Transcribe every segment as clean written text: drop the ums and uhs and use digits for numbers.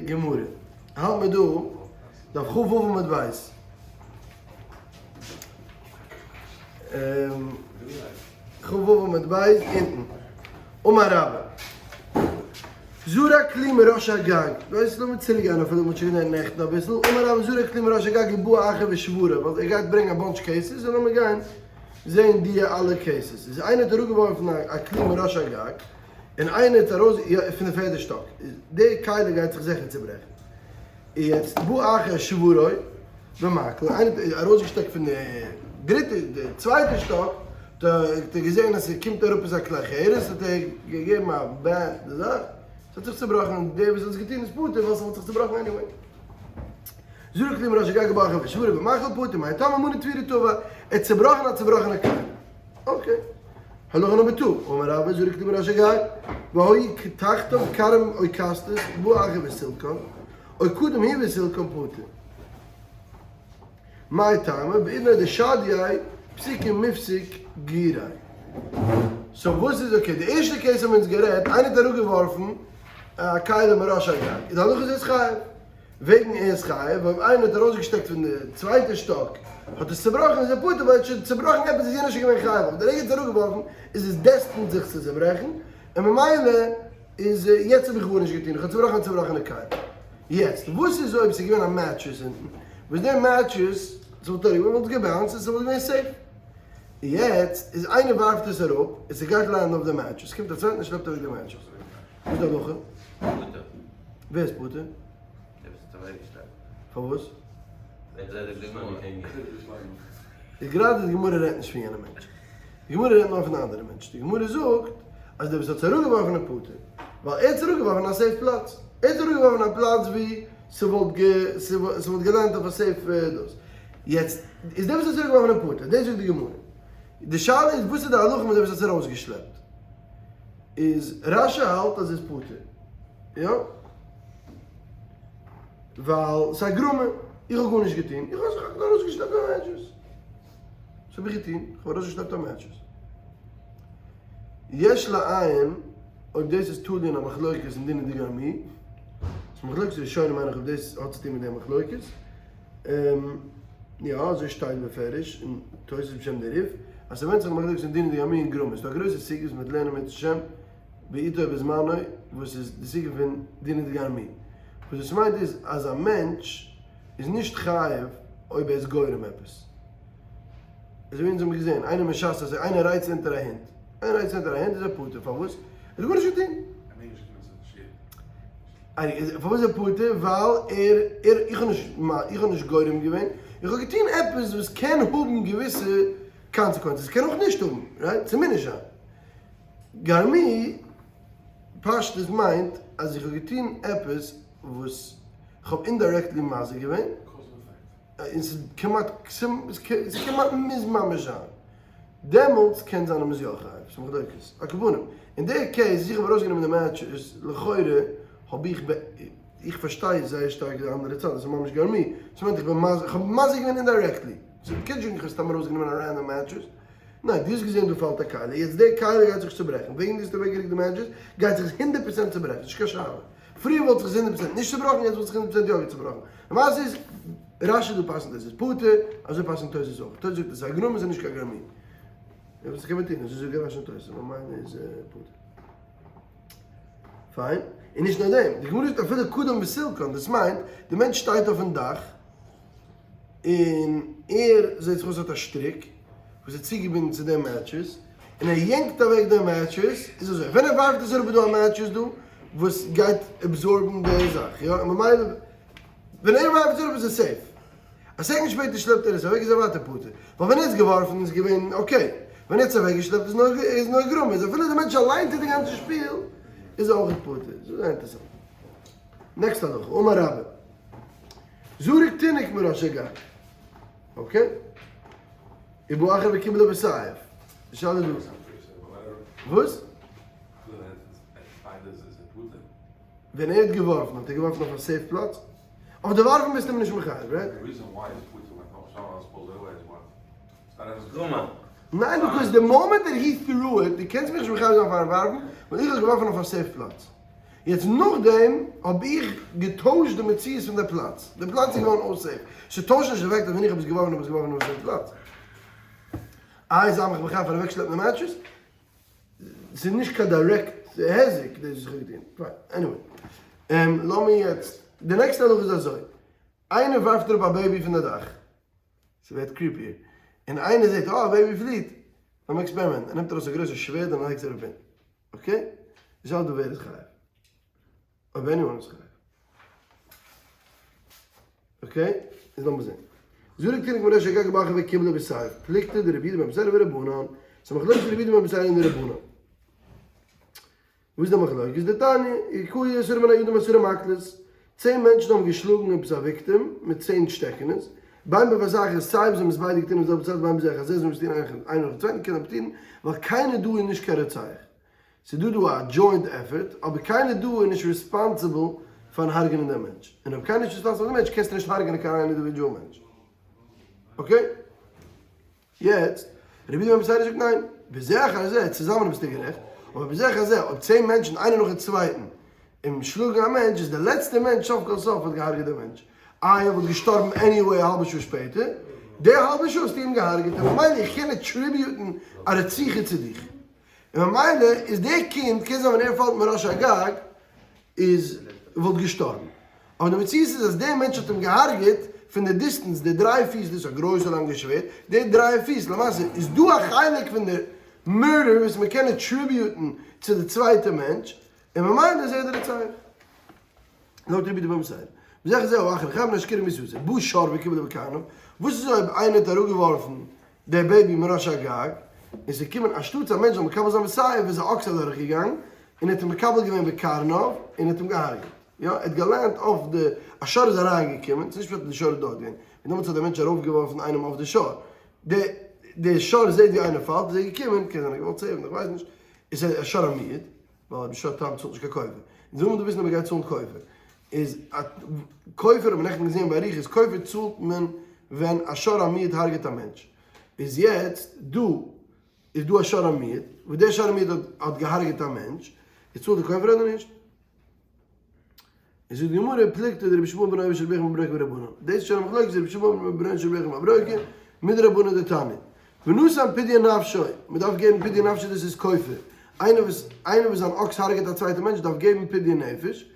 גמרא, האלט מיר דא דף כ"ו עמוד ב'. כ"ו עמוד ב' אונטן. אמר רבה. זרק כלי מראש הגג. ווייסט לאמיר צוריק גיין אפילו מ'האט שוין געלערנט נעכטן אביסל. אמר רבה זרק כלי מראש הגג ובא אחר ושברו. ווייל ער גייט ברענגען א bunch cases און לאמיר גיין זעהן די אלע cases. איז איינער האט אראפגעווארפן א כלי מראש הגג. און איינער האט ארויס יא פון די פערדע שטאק איז די כלי גייט זיך זיכער צוברעכן יעצט בא אחר שברו במקל איינער האט ארויסגעשטעקט פון די דריטע די צווייטע שטאק האט ער געזען אז ס'קומט אראפ איז א כלי חרס האט ער געגעבן א בענד די זאך ס'האט זיך צובראכן און דער וואס האט עס געטון איז פטור ווייל ס'וואלט זיך צובראכן anyway. זרק כלי מראש הגג ובא אחר ושברו במקל פטור מאי טעמא מנא תבירה טבע ער האט צובראכן א צובראכענע כלי. okay. הלכה number two, אמר רבה זרק כלי מראש הגג, והיו תחתיו כרים או כסתות, ובא אחר וסילקן, או קדם הוא וסילקן פטור. מאי טעמא, בעידנא דשדייה פסוקי מיפסק גיריה. so וואס איז okay, די ערשטע case האבן אונז גערעדט, איינער האט אראפגעווארפן א כלי מראש הגג, איז די הלכה איז ער איז חייב. וועגן ער איז חייב, אויב איינער האט ארויסגעשטעקט פון די צווייטע שטאק האט עס צובראכן איז ער פטור ווייל ער האט שוין צובראכן עפעס איז יענער שוין געווען חייב אבער די רגע ער האט עס אראפגעווארפן איז עס destined זיך צו צוברעכן און ממילא איז יעצט האב איך גארנישט געטון איך האב צובראכן א צובראכענע כלי. יעצט וואס איז אויב עס איז געווען א mattress אונטן וואס די mattress ס'וואלט אראפ וואלט גע bounce ט און ס'וואלט געווען safe יעצט איז איינער ווארפט עס אראפ און ס'גייט land ן אויף די mattress קומט א צווייטער און שלעפט אוועק די mattress וואס איז די הלכה? פטור. ווער איז פטור? דער וואס האט אוועקגעשלעפט. פארוואס? ווייל זיי זאגט די גמרא. איז גראדע די גמרא רעדט נישט פון יענע מענטש. די גמרא רעדט נאר פון די אנדערע מענטש. די גמרא זאגט אז דער וואס האט עס אראפגעווארפן איז פטור. ווייל ער האט עס אראפגעווארפן אין א safe פלאץ. ער האט עס אראפגעווארפן אין א פלאץ ווי ס'וואלט גע ס'וואלט גע land ט אויף א safe דאס. יעצט איז דער וואס האט עס אראפגעווארפן איז פטור. דאס זאגט די גמרא. די שאלה איז וואס איז די הלכה מיט דער וואס האט עס ארויסגעשלעפט. איז רש"י האלט אז עס איז פטור. יא. ווייל ס'איז א גרמא. איך האב גארנישט געטון. איך האב זיך נאר ארויסגעשלעפט א mattress. וואס האב איך געטון? איך האב ארויסגעשלעפט א mattress. יש לעיין אויב דאס איז תלוי אין א מחלוקת אין דינא דגרמי. ס'איז מחלוקת ראשונים מיין איך אויב דאס האט צוטון מיט די מחלוקת. יא, אזוי שטייט בפירוש אין תוס' בשם די ריף, אז ס'ווענדט זיך אין מחלוקת אין דינא דגרמי און גרמא. ס'דא א גרויסע סוגיא וואס מ'וועט לערנען אם ירצה השם בעתו ובזמנו, וואס איז די סוגיא פון דינא דגרמי. וואס דאס מיינט איז אז א מענטש איז נישט חייב אויב ער איז גורם עפעס. אזוי ווי אונז האבן געזען, איינער משסה זיך, איינער רייצט אונטער א הונט. איינער רייצט אונטער א הונט איז ער פטור. פארוואס? ער האט גארנישט געטון. פארוואס איז ער פטור? ווייל ער, ער, איך האב נישט, איך האב נישט גורם געווען, איך האב געטון עפעס וואס קען האבן געוויסע consequences, קען אויך נישט האבן, right? ס'מוז נישט זיין. גרמי פשטות מיינט אז איך האב געטון עפעס וואס איך האב indirectly מזיק געווען, און ס'איז כמעט, ס'איז כמעט מוז ממש זיין. דעמאלטס קען זיין אז מ'איז יא חייב, ס'איז מחלוקת. על כל פנים, אין די case אז איך האב ארויסגענומען די mattress, לכאורה האב איך ב. איך פארשטיי זייער שטארק די אנדערע צד, עס איז ממש גרמי, ס'מיינט איך בין מזיק, איך האב מזיק געווען indirectly. ס'קען נישט זאגן איך האב סתם ארויסגענומען א random mattress. ניין, דו האסט געזען דא פאלט א כלי, יעצט די כלי גייט זיך צוברעכן, וועגן דו האסט אוועקגערוקט די mattress גייט זיך עס הונדערט פראצענט צוברעכן, נישט קיין שאלה. פריער וואלט זיך עס הונדערט פראצענט נישט צובראכן, יעצט וואלט זיך הונדערט פראצענט יא צובראכן. למעשה איז רש"י דא פסק'נט עס איז פטור, אזוי פסק'נט תוס' אויך. תוס' זאגט עס איז א גרמא עס איז נישט קיין גרמי. וואס קען מען טון, אזוי זאגט רש"י און תוס', ממילא איז פטור. פיין. און נישט נאר דעם, די גמרא זאגט אפילו קדם וסילקן, דאס מיינט, די מענטש שטייט אויפן דאך, און ער זעט זיך אויס האט א שטריק וואס איז צוגעבינדן צו דעם mattress, און ער יענקט אוועק דעם mattress, איז אזוי, ווען ער ווארפט עס אראפ איז דא א mattress דא וואס גייט absorb ן די זאך, יא, און ממילא ווען ער ווארפט עס אראפ איז עס safe, א second שפעטער שלעפט ער עס אוועק איז ער ווייטער פטור, ווייל ווען ער האט עס געווארפן איז געווען okay, ווען ער האט עס אוועקגעשלעפט איז נאר איז נאר גרמא, איז אפילו די מענטש אליין טוט די גאנצע שפיל איז ער אויך פטור, ס'איז זייער אינטערעסאנט. next הלכה, אמר רבה. זרק תינוק מראש הגג. okay? ובא אחר וקיבלו בסייף. די שאלה איז וואס? וואס? ווען ער האט געווארפן האט ער געווארפן אויף א safe פלאץ? אויף די ווארפן ביסטו אים נישט מחייב, right? ניין because די מאמענט that he threw it, דו קענסט מיך נישט מחייב זיין פארן ווארפן, ווייל איך האב געווארפן אויף א safe פלאץ. יעצט נאכדעם האב איך געטוישט די מציאות פון די פלאץ, די פלאץ איז געווארן אויס safe, ס'טוישט נישט די fact אז ווען איך האב עס געווארפן האב איך עס געווארפן אויף א safe פלאץ. איי זיי מיך מחייב פאר אוועקשלעפן די mattress? ס'איז נישט קיין direct היזק דאס וואס איך האב געטון. פיין, anyway. לאמיר יעצט, די נעקסטע הלכה איז אזוי, איינער ווארפט אראפ א baby פון די דאך, ס'ווערט creepy, און איינער זעט אה א baby פליט, לאמיר experiment, ער נעמט ארויס א גרויסע שווערד און לייגט עס אראפ אונטן, okay? איז אלדא ווער איז חייב? אויב anyone איז חייב. okay? איז לאמיר זען. זרק תינוק מראש הגג ובאחר וקיבלו בסייף, פלוגתא דרבי יהודה בן בתירא ורבנן, ס'איז א מחלוקת רבי יהודה בן בתירא און די רבנן. וואס איז די מחלוקת? דתניא, הכוהו עשרה בני אדם בעשרה מקלות, 10 מענטשן האבן געשלאגן עפעס א victim מיט 10 שטעקענעס, בין בבת אחת סיי וואס זיי האבן עס ביידע געטון אויף די זעלבע צייט בין בזה אחר זה זיי האבן עס געטון איינער נאכן צווייטן קען אפטירן ווייל קיינער דא איז נישט קיין רוצח. ס'איז דא דא א joint effort אבער קיינער דא איז נישט responsible פארן הרג'נען דעם מענטש, און אויב קיינער איז נישט responsible פאר דעם מענטש קענסטו נישט הרג'נען קיין איין individual מענטש. okay? יעצט, רבי יהודה בן בתירא זאגט ניין, בזה אחר זה, צוזאמען ביסטו גערעכט, אבער בזה אחר זה, אויב 10 מענטשן איינער נאכן צווייטן און שלאגן א מענטש, איז דער לעצטער מענטש סוף כל סוף האט געהארגעט דעם מענטש. איי ער וואלט געשטארבן anyway א האלבע שעה שפעטער, די האלבע שעה האסטו אים געהארגעט און ממילא איך קען attribute ן א רציחה צו דיך. און ממילא איז דער קינד, קען זיין ווען ער פאלט מראש הגג איז וואלט געשטארבן. אבער די מציאות איז אז דער מענטש האט אים געהארגעט פון די distance, די דריי פיס, דאס איז א גרויסע לאנגע שווערד, די דריי פיס, למעשה איז דא א חלק פון די murder וואס מען קען attribute ן צו די צווייטע מענטש, און ממילא איז ער דער רוצח. לויט רבי יהודה בן בתירא. בזה אחר זה האחר חייב מפני שקירב מיתתו, בא שור וקיבלו בקרניו, וואס איז אויב איינער האט אראפגעווארפן דער baby מראש הגג, און ס'איז געקומען אנשטאטס א מענטש זאל מקבל זיין בסייף איז א אקס אדורך געגאנגען און האט אים מקבל געווען בקרניו און האט אים געהארגעט. יא, ער האט געלערנט אויף די, א שור איז אריין געקומען, ס'איז נישט פשט אז די שור איז דארט געווען, און דעמאלטס האט דער מענטש ארויף געווארפן איינעם אויף די שור, די די שור זעט ווי איינער פאלט איז ער געקומען, קען זיין ער האט געוואלט save ן, איך ווייס נישט, איז א שור המועד, ווייל א שור תם צאלט נישט קיין כופר, אונז וויל מען דא וויסן אויב ער גייט צאלן כופר, איז א כופר האט מען נעכטן געזען באריכות, כופר צאלט מען ווען א שור המועד הרג'עט א מענטש, איז יעצט דא איז דא א שור המועד, וואס דער שור המועד האט געהארגעט א מענטש, איז צאלט די כופר אדער נישט? איז זאגט די גמרא, פלוגתא דרבי ישמעאל בנו של רבי יוחנן בן ברוקה ורבנן, דאס איז שוין א מחלוקת רבי ישמעאל בנו של רבי יוחנן בן ברוקה מיט די רבנן דתניא, ונתן פדיון נפשו, מען דארף געבן פדיון נפשו דאס איז כופר, איינער וואס איינער וואס זיין אקס הרג'עט א צווייטע מענטש דארף געבן פדיון נפש,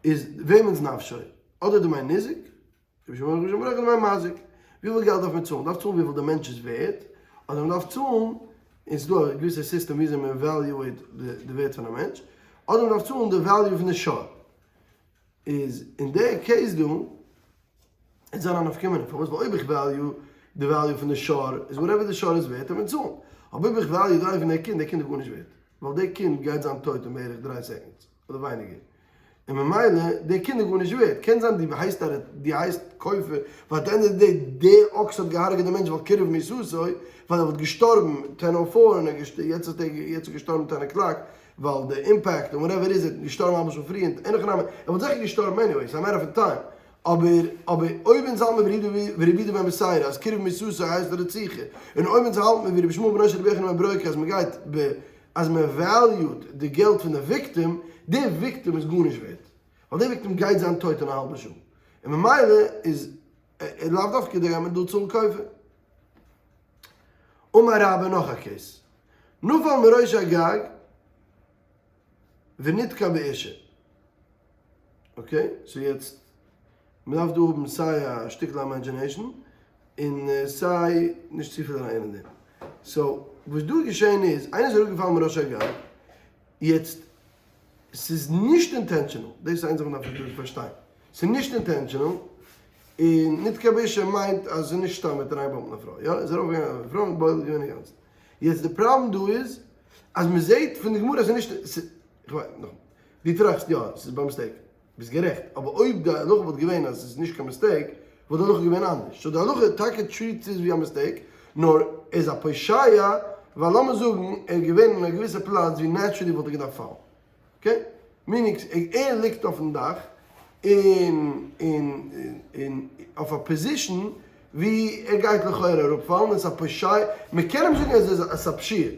איז וועמענס נפשו? אדער דמי ניזק? רבי שמעון רבי שמעון ברוך דמי מזיק, וויפיל געלט דארף מען צאלן? מ'דארף צאלן וויפיל די מענטש איז ווערט, אדער מ'דארף צאלן, און ס'איז דא א געוויסע סיסטעם וויאזוי מען evaluate די ווערט פון א מענטש, אדער מ'דארף צאלן די value פון די שור. איז אין די case דא, איז זיין א נפקא מינה, פארוואס? ווייל אויב איך value די value פון די שור, איז whatever די שור איז ווערט, וועט מען צאלן. אבער אויב איך value די value פון די קינד, די קינד איז גארנישט ווערט, ווייל די קינד גייט זיין טויט אין בערך דריי seconds, אדער ווייניגער. און ממילא דער קינד איז גארנישט ווערט, קען זיין דו הייסט א דו הייסט כופר, ווייל at the end of the day דער אקס האט געהארגעט די מענטש ווייל קירב מיתתו, ווייל ער וואלט געשטארבן ten o four און ער יעצט האט ער יעצט איז געשטארבן 10 o'clock, ווייל די impact און whatever איז ער געשטארבן א האלבע שעה פריער, אין הכי נמי, ער וואלט זיכער געשטארבן anyway, ס'איז א matter פון time, אבער אבער אויב אונז האלט מיר ווי רבי יהודה בן בתירא אז קירב מיתתו הייסט רציחה, און אויב אונז האלט מיר ווי רבי ישמעאל בנו של רבי יוחנן בן ברוקה אז מ'גייט ב אז מען value ט די געלט פון די victim, די victim איז גארנישט ווערט, ווייל די victim גייט זיין טויט אין א האלבע שעה, און ממילא איז לאו דווקא די גייט מען דא צאלן כופר. אמר רבה נאך א case, נפל מראש הגג ונתקע באשה. okay, so יעצט מען דארף דא האבן סיי א שטיקל imagination און סיי נישט צופיל אריין אין דעם. so וואס דא איז געשען איז, איינער איז אראפגעפאלן מראש הגג, יעצט ס'איז נישט intentional, דאס איז איין זאך מען דארף דא פארשטיין, ס'איז נישט intentional, און נתקע באשה מיינט אז ס'איז נישט סתם מיט אריינבאמפן א פרוי, יא, איז ארויפגעגאנגען אויף א פרוי און בועל געווען אינגאנצן. יעצט די פראבלעם דא איז אז מ'זעט פון די גמרא אז ס'איז נישט, כ'מיין, נאכאמאל, דו טראכסט יא, ס'איז by mistake. ביסט גערעכט, אבער אויב די הלכה וואלט געווען אז ס'איז נישט קיין mistake, וואלט די הלכה געווען אנדערש. so די הלכה טאקע treat עס ווי א mistake, נאר ער איז א פושע, ווייל לאמיר זאגן ער איז געווען אין א געוויסע פלאץ ווי naturally וואלט ער געדארפט פאלן. okay? meaning ער ליגט אויפן דאך און און און אויף א position ווי ער גייט לכאורה אראפפאלן, און ס'איז א פושע, מ'קען אים זאגן אז עס איז א פשיעה.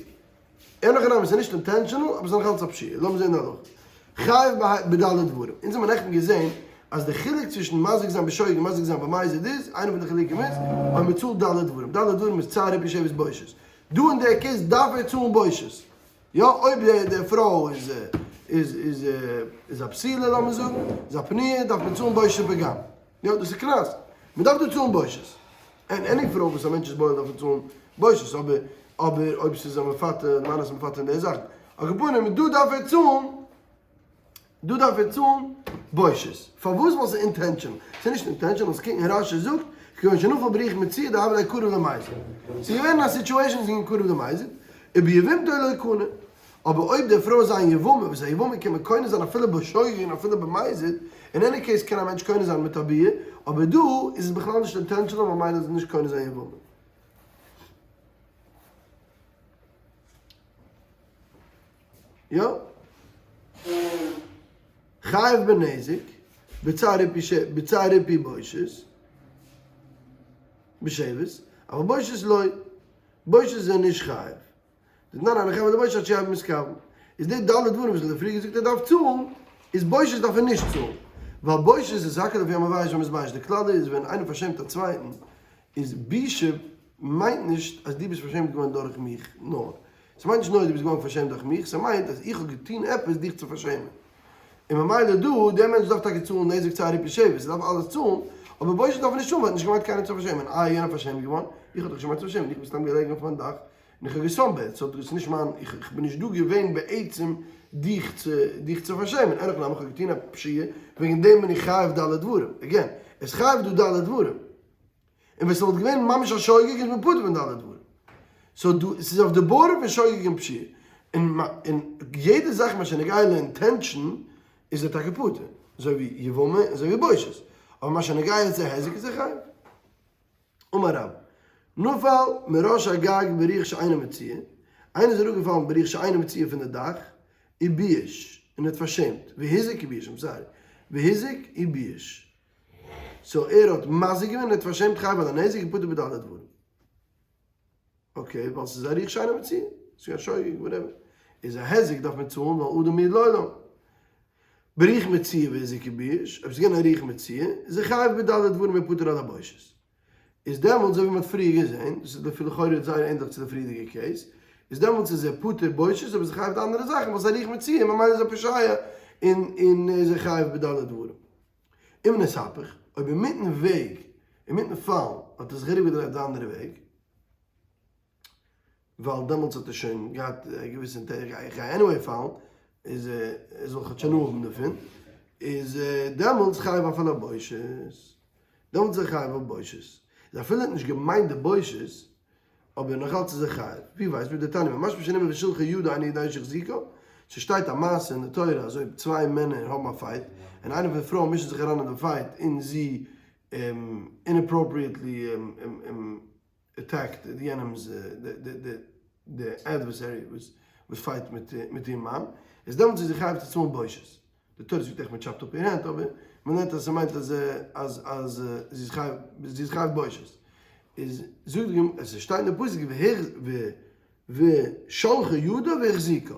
אין הכי נמי, ס'איז נישט intentional, אבער ס'איז נאכאלץ א פשיעה. לאמיר זען די הלכה. חייב בד' דברים. אונז האבן נעכטן געזען אז די חילוק צווישן מזיק זיין בשוגג און מזיק זיין במזיד איז, איינע פון די חילוקים איז, אויב מען צאלט ד' דברים. ד' דברים איז צער ריפוי שבת בושת. דא אין די case דארף ער צאלן בושת. יא, אויב די פרוי איז איז איז איז א בתולה לאמיר זאגן, איז א פנויה, דארף מען צאלן בושת פגם. יא, דאס איז קנס. מען דארף דא צאלן בושת. און any פרוי וואס א מענטש איז בועל דארף מען צאלן בושת, אבער אבער אויב ס'איז א מפתה, מאנס מפתה אין די זאכן. על כל פנים, דא דארף ער צאלן, דא דארף ער צאלן בושת. פארוואס? ווייל ס'איז intentional. ס'איז נישט intentional, ס'קוקט אין רש"י זאגט, כגון שנפל ברוח מצויה דהוה ליה קרוב למזיד. ס'איז געווען א situation וואס איז געווען קרוב למזיד, וביבמתו לא קנה. אבער אויב די פרוי איז זיין יבמה, וואס א יבמה קען מען קונה זיין אפילו בשוגג און אפילו במזיד, אין any case קען א מענטש קונה זיין מיט א ביאה, אבער דא איז עס בכלל נישט intentional ממילא איז עס נישט קונה זיין יבמה. יא. חייב בנזק, בצער ריפוי בושת, בשבת, אבל בושת לא, בושת איז ער נישט חייב. דתנן אין חייב אלא בושת עד שיהא מתכוון. איז די ד' דברים וואס האט ער פריער געזאגט ער דארף צאלן, איז בושת דארף ער נישט צאלן. ווייל בושת איז הכל לפי המבייש והמתבייש. די כלל איז ווען איינער פארשעמט א צווייטן, איז בושה מיינט נישט אז דו ביסט פארשעמט געווארן דורך מיך נאר. ס'מיינט נישט נאר אז דו ביסט געווארן פארשעמט דורך מיך, ס'מיינט אז איך האב געטון עפעס דיך צו פארשעמען. און ממילא דא, דער מענטש דארף טאקע צאלן נזק צער ריפוי שבת, ער דארף אלעס צאלן, אבער בושת דארף ער נישט צאלן ווייל ער האט נישט געמיינט קיינעם צו פארשעמען. איי יענער פארשעמט געווארן? איך האב דיך נישט געמיינט צו פארשעמען, איך בין סתם געלעגן אויף מיין דאך און איך האב גע sunbathed, so דאס איז נישט מיין, איך בין נישט דא געווען בעצם דיך צו דיך צו פארשעמען, אין הכי נמי איך האב געטון א פשיעה, וועגן דעם בין איך חייב ד' דברים, again, עס איז חייב דא ד' דברים, און ווען ס'וואלט געווען ממש א שוגג איז מען פטור פון ד' דברים, so דא, ס'איז אויף די border פון שוגג און פשיעה, און און יעדע זאך מה שנוגע ל intention איז ער טאקע פטור, אזוי ווי יבמה און אזוי ווי בושת, אבער מה שנוגע צו היזק איז ער חייב. אמר רב, נפל מראש הגג ברוח שאינה מצויה, איינער איז אראפגעפאלן ברוח שאינה מצויה פון די דאך, ובייש, און האט פארשעמט, והזיק ובייש, I'm sorry, והזיק ובייש. so ער האט מזיק געווען און האט פארשעמט חייב על הנזק ופטור בד' דברים. okay, ווייל ס'איז א רוח שאינה מצויה, ס'איז א שוגג, whatever. איז א היזק דארף מען צאלן ווייל אדם מועד לעולם. ברוח מצויה והזיק ובייש, אויב ס'איז געווען א רוח מצויה, איז ער חייב בד' דברים ופטור על הבושת. איז דעמאלטס אזוי ווי מ'האט פריער געזען, דאס איז לכאורה זייער ענדליך צו די פריערדיגע case, איז דעמאלטס איז ער פטור בושת אבער איז ער חייב די אנדערע זאכן ווייל ס'איז א רוח מצויה ממילא איז ער פושע און און איז ער חייב בד' דברים. אם נתהפך, אויב אינמיטן וועג, אינמיטן פאלן, האט ער זיך אריבערגעדרייט די אנדערע וועג, ווייל דעמאלטס האט ער שוין געהאט א געוויסע אינטערעס איך גיי anyway פאלן, איז ער זאל כאטש הנאה האבן דערפון, איז דעמאלטס חייב אף על הבושת, דעמאלטס איז ער חייב אויף בושת, איז אפילו ער האט נישט געמיינט די בושת, אבער נאכאלץ איז ער חייב, ווי ווייסט מען דתניא, משמע שנאמר ושלחה ידו אינו יודע שהחזיקה, ס'שטייט א מעשה אין די תורה אז אויב צוויי מענער האבן א fight, און איינע פון די פרויען מישן זיך אריין אין די fight און זי inappropriately attacked יענעמ'ס די adversary וואס fight מיט איר מאן, איז דעמאלטס איז זי חייב צו צאלן בושת. די תורה זאגט עכט מען chop ט אפ איר הענט, אבער מען לערנט אז ס'מיינט אז אז אז זי איז חייב זי איז חייב בושת. איז זאגט די גמ' עס שטייט אין די פסוק ושלחה ידה והחזיקה.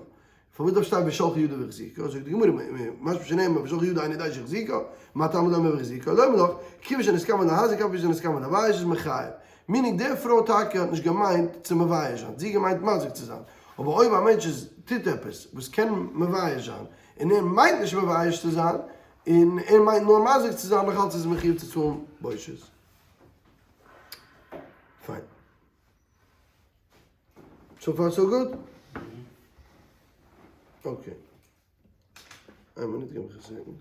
פארוואס דארף שטיין ושלחה ידה והחזיקה? זאגט די גמרא, משמע שנאמר ושלחה ידה אינו יודע שהחזיקה, מה תלמוד לומר והחזיקה? לומר לך, כיוון שנתכוון להזיק אף על פי שנתכוון לבייש איז מחייב. meaning די פרוי טאקע האט נישט געמיינט צו מבייש זיין, זי האט געמיינט מזיק צו זיין. אבער אויב א מענטש איז טוט עפעס וואס קען מבייש זיין, און ער מיינט נישט מבייש צו זיין, און ער מיינט נאר מזיק צו זיין, נאכאלץ איז ער מחויב צו צאלן בושת. פיין. so far so good? okay. איין מינוט געב מיך א second.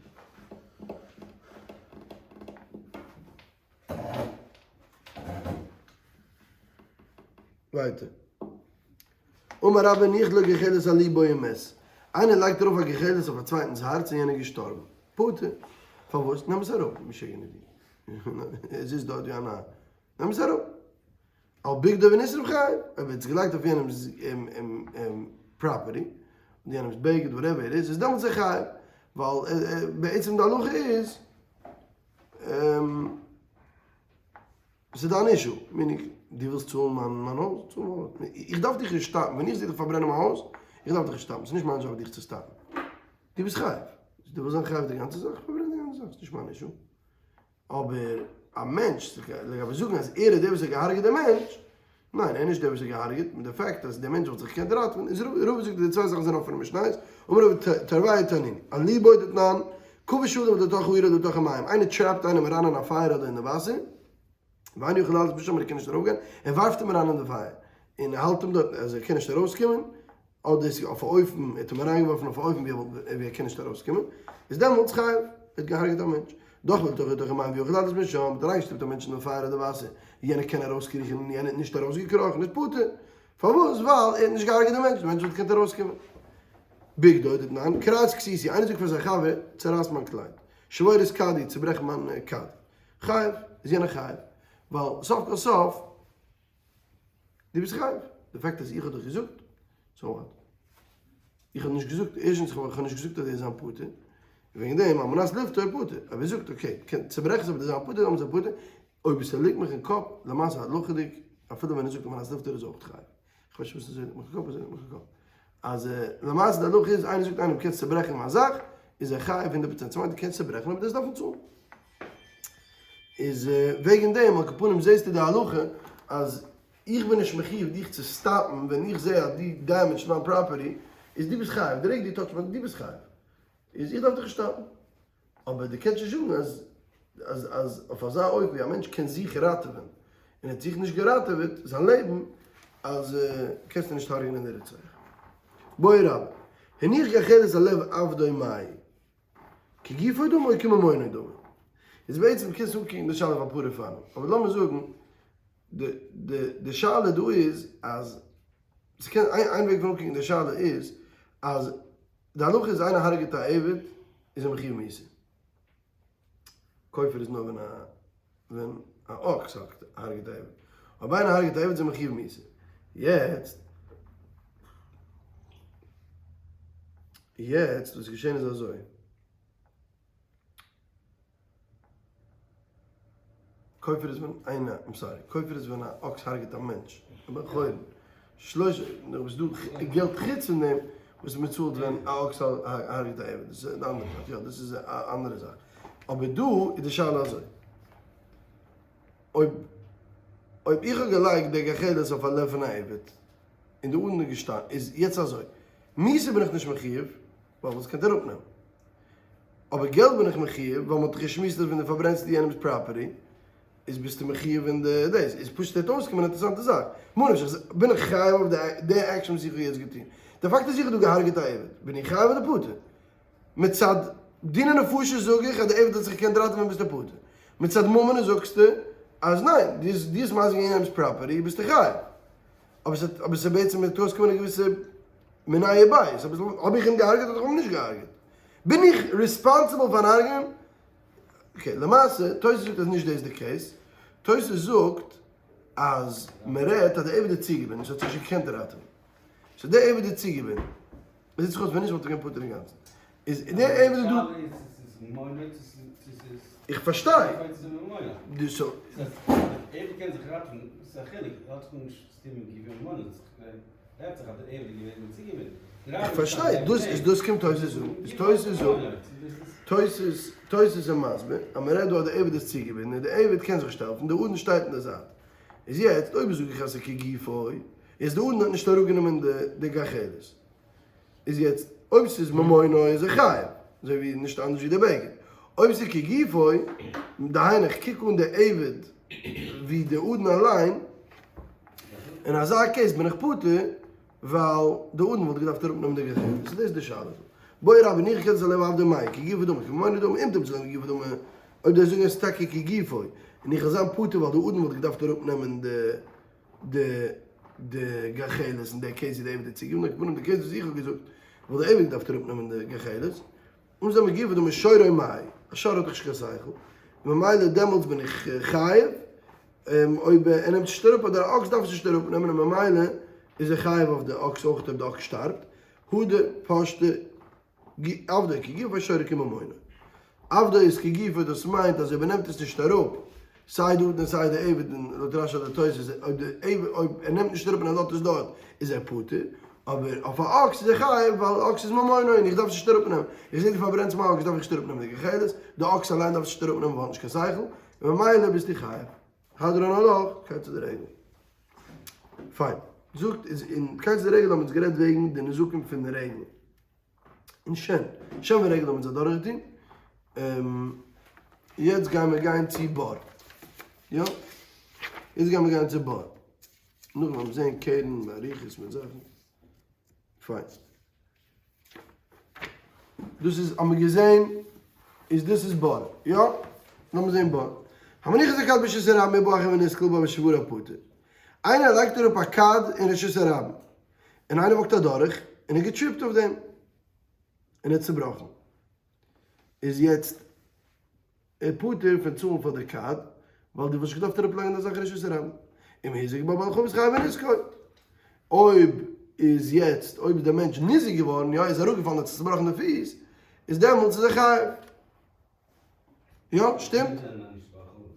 ווייטער. אמר רבה הניח לו גחלת על לבו ומת. איינער לייגט ארויף א גחלת אויף א צווייטנס הארץ און יענער איז געשטארבן. פטור. פארוואס? נעם עס אראפ, משוגענער דו. ער זיצט דארט ווי א נאר. נעם עס אראפ. על בגדו ונשרף חייב, אויב ער האט עס געלייגט אויף יענעמ'ס property, אדער יענעמ'ס בגד whatever it is, איז דעמאלטס ער חייב, ווייל בעצם די הלכה איז, ס'איז דיין issue, meaning דו ווילסט צאלן מיין הויז, צאל מיין הויז, איך דארף דיך נישט stop ן, ווען איך זע דיך פארברענען מיין הויז, איך דארף דיך נישט stop ן, ס'איז נישט מיין דזשאב דיך צו stop ן. דו ביסט חייב. דו ווילסט זיין חייב די גאנצע זאך, פארברען די גאנצע זאך, ס'נישט מיין issue. אבער א מענטש, לגבי זאגן אז ער איז דער וואס האט געהארגעט דעם מענטש, ניין, ער איז נישט דער וואס האט געהארגעט, מיט די fact אז דער מענטש וואלט זיך געקענט ראטעווען, איז רבא זאגט אז די צוויי זאכן זענען אפענע משניות, אמר רבא תרוייהו תנינא, אליבא דתנן, כבש אדם לתוך האור אדער לתוך המים, איינער trap ט איינעם אריין אין א פייער אדער אין די וואסער, ואינו יכול לעלות משם ער קען נישט ארויפגיין, ער ווארפט אים אריין אין די פייער, און ער האלט אים דארט אז ער קען נישט ארויסקומען, אדער עס איז אויף א אופן, ער האט אים אריינגעווארפן אויף א אופן ווי ער קען נישט ארויסקומען, איז דעמאלטס חייב, ער האט געהארגעט א מענטש. דחפו לתוך האור לתוך המים ויכול לעלות משם, האט אריינגעשטופט א מענטש אין די פייער אדער וואסער, ווי יענער קען ארויסקריכן און יענער האט נישט ארויסגעקראכן, איז פטור. פארוואס? ווייל ער האט נישט געהארגעט די מענטש, די מענטש וואלט געקענט ארויסקומען. בגדו דתנן, קרע את כסותי, איינער זאגט פאר זיין חבר, צערייס מיין קלייד. שבור את כדי, צעברעך מיין כד. חייב, איז יענער חייב. ווייל סוף כל סוף, דו ביסט חייב. די fact אז איך האב דיך געזאגט, so what? איך האב נישט געזאגט, ערשטנס איך האב נישט געזאגט אז ער איז זיין פאטער, וועגן דעם על מנת לפטור פטור. אויב ער זאגט okay, קען צוברעך עס אבער דו זיין פאטער, דאן איז ער פטור. אויב עס ליגט מיך אין קאפ, למעשה הלכה'דיג, אפילו ווען ער זאגט על מנת לפטור איז אויך חייב. איך ווייס נישט וואס עס ליגט מיך אין קאפ, עס ליגט מיך אין קאפ. אז למעשה די הלכה איז, איינער זאגט איינעם קענסט צוברעכן מיין זאך, איז ער חייב 100%. ס'מיינט דו קענסט צוברעכן אבער דו וועסט דארפן צאלן. איז וועגן דעם על כל פנים זעסטו די הלכה אז איך בין נישט מחיוב דיך צו stop ן ווען איך זע אז דו damage סט מיין property, איז דו ביסט חייב, די רגע דו touch סט מיין, דו ביסט חייב, איז איך דארף דיך נישט stop ן. אבער דו קענסט נישט זאגן אז אז אז אויף אזא אופן ווי א מענטש קען זיך ראטעווען און ער האט זיך נישט געראטעוועט זיין לעבן אז קענסטו נישט הרג'נען די רוצח. בעי רבא, הניח גחלת על לב עבדו מאי. כגופו דמי או כממונו דמי. איז בעצם קענסטו אנקוקן די שאלה אויף אפאר אופנים, אבער לאמיר זאגן די די די שאלה דא איז אז ס'קען איין וועג פון אנקוקן די שאלה איז אז די הלכה איז איינער הרג'עט א עבד איז ער מחיוב מיתה. כופר איז נאר ווען א ווען א אקס הרג'עט א עבד. אויב איינער הרג'עט א עבד איז ער מחיוב מיתה. יעצט יעצט וואס איז געשען איז אזוי. כופר איז ווען איינער, I'm sorry, כופר איז ווען א אקס הרג'עט א מענטש, א בן חורין. שלוש, נאך וואס דא געלט חוץ פון דעם וואס מען צאלט ווען א אקס הרג'עט א עבד, דאס איז די אנדערע זאך, יא דאס איז א אנדערע זאך. אבער דא איז די שאלה אזוי, אויב אויב איך האב געלייגט די גחלת אויף א לב פון א עבד, און די אדון איז געשטאנען, איז יעצט אזוי, מיתה בין איך נישט מחיוב, ווייל וואס קענט איר אראפנעמען? אבער געלט בין איך מחיוב, ווייל מ'האט דאך געשמועסט אז ווען דו פארברענסט יענעמ'ס property, איז ביסטו מחיוב אין די דאס, איז פשוט וועט אויסקומען א אינטערעסאנטע זאך. ממה נפשך, בין איך חייב אויף די action וואס איך האב יעצט געטון? די פאקט אז איך האב דא געהארגעט א עבד, בין איך חייב אדער פטור? מצד דיני נפשות זאג איך אז די עבד האט זיך געקענט ראטעווען ביסטו פטור. מצד ממונא זאגסטו אז ניין, דו האסט מזיק געווען יענעמ'ס property ביסטו חייב. אבער ס'האט אבער ס'איז בעצם וועט אויסקומען א געוויסע מיניה וביה, אבער האב איך אים געהארגעט אדער איך האב אים נישט געהארגעט? בין איך responsible פארן הרג'נען? okay, למעשה, תוס' זאגט אז נישט דאס איז די case, תוס' זאגט אז מען רעדט אז די עבד איז צוגעבינדן, ס'האט זיך נישט געקענט ראטעווען. so די עבד איז צוגעבינדן. עס זעט זיך אויס ווען נישט וואלט ער געווען פטור אינגאנצן. איז די עבד איז דא. איך פארשטיי. די so. איך פארשטיי. דאס איז דאס קומט תוס' זאגן. איז תוס' זאגט. תוס' תוס' איז מסביר אז מען רעדט דא אז די עבד איז צוגעבינדן און די עבד קען זיך נישט העלפן, די אדון שטייט אין די זייט. איז יעצט אויב זאג איך אז ס'איז כגופו, איז די אדון האט נישט אראפגענומען די גחלת. איז יעצט אויב ס'איז ממונו איז ער חייב, אזוי ווי נישט אנדערש ווי די בגד. אויב ס'איז כגופו, דהיינו איך קוק אן די עבד ווי די אדון אליין, אין אזא case בין איך פטור, ווייל די אדון וואלט געדארפט אראפנעמען די גחלת. ס'איז דאס די שאלה דא. בעי רבא הניח גחלת על לב עבדו מאי, כגופו דמי, כממונו דמי, אם תמצא לומר כגופו דמי, אויב דו זאגסט אז ס'איז טאקע כגופו, און איך וועל זיין פטור ווייל די אדון וואלט געדארפט אראפנעמען די די די גחלת און די case איז די עבד צוגעבינדן, על כל פנים די case וואס איך האב געזאגט וואלט די עבד געדארפט אראפנעמען די גחלת, און זיי מגיב דא משורו מאי, א שור האט דאך נישט קיין שכל, ממילא דעמאלטס בין איך חייב, אויב ער נעמט נישט אראפ אדער א אקס דארף עס נישט אראפנעמען און ממילא איז ער חייב אויף די אקס אויך אויב די אקס שטארבט, הדר פשטה עבדו כגופו שורו כממונו. עבדו איז כגופו דאס מיינט אז אויב ער נעמט עס נישט אראפ, סיי די אדון און סיי די עבד און לויט רשי אדער תוס' אויב די עבד אויב ער נעמט נישט אראפ און ער לאזט עס דארט איז ער פטור. אבער אויף א אקס איז ער חייב ווייל אקס איז ממונו און איך דארף עס נישט אראפנעמען. איך זע דו פארברענסט מיין אקס דארף איך נישט אראפנעמען די גחלת, די אקס אליין דארף עס נישט אראפנעמען ווייל האט נישט קיין שכל, און ממילא ביסטו חייב. הדרן עלך, קיצור די רגל. פיין. זאגט איז אין קיצור די רגל האבן אונז גערעדט וועגן די נזקים פון די רגל. אין שן. שן ורגל האבן אונז אדורכגעטון. יעצט גייען מיר גיין צו בור. יא. יעצט גייען מיר גיין צו בור. נאכדעם וועלן מיר זען קרן באריכות מיט זאכן. פיין. דאס איז האבן מיר געזען איז דאס איז בור. יא? לאמיר זען בור. המניח את הכד ברשות הרבים ובא אחר ונתקל בה ושברה פטור. איינער לייגט אראפ א כד אין רשות הרבים. און איינער walk ט אדורך און ער געטריפט אויף דעם. און ער האט צובראכן. איז יעצט ער פטור פון צאלן פאר די כד, ווייל דו וואלסט נישט געדארפט אראפלייגן די זאך רשות הרבים. אם הזיק בה בעל חבית חייב בנזקו. אויב איז יעצט, אויב איז דער מענטש ניזוק געווארן, יא, ער איז אראפגעפאלן, האט זיך צובראכן די פיס, איז דעמאלטס איז ער חייב. יא, שטימט? ווער דען א נישט בעל חבית?